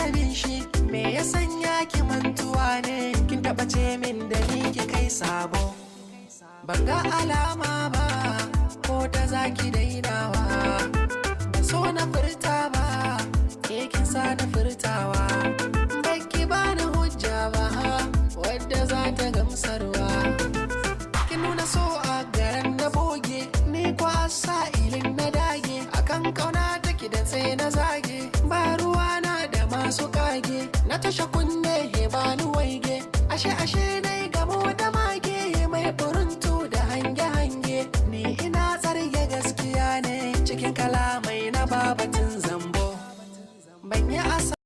ta bin shi. Me ya sanya ki mantuwa ne? Kin taɓa ce min da ni ki kai sabo. Ban ga alama ba ko ta zaki dainawa. Ban so na furta ba, ke kin sa na furtawa. Baki bani hujja ba wadda za ta gamsarwa. Kin nuna so a garan na boge, ni kwa sa'ilin na dage. Akan kauna take da sai na zage, ba ruwa na da masu kage. Na tasha kunne he ba ni waige, ashe ashe dai.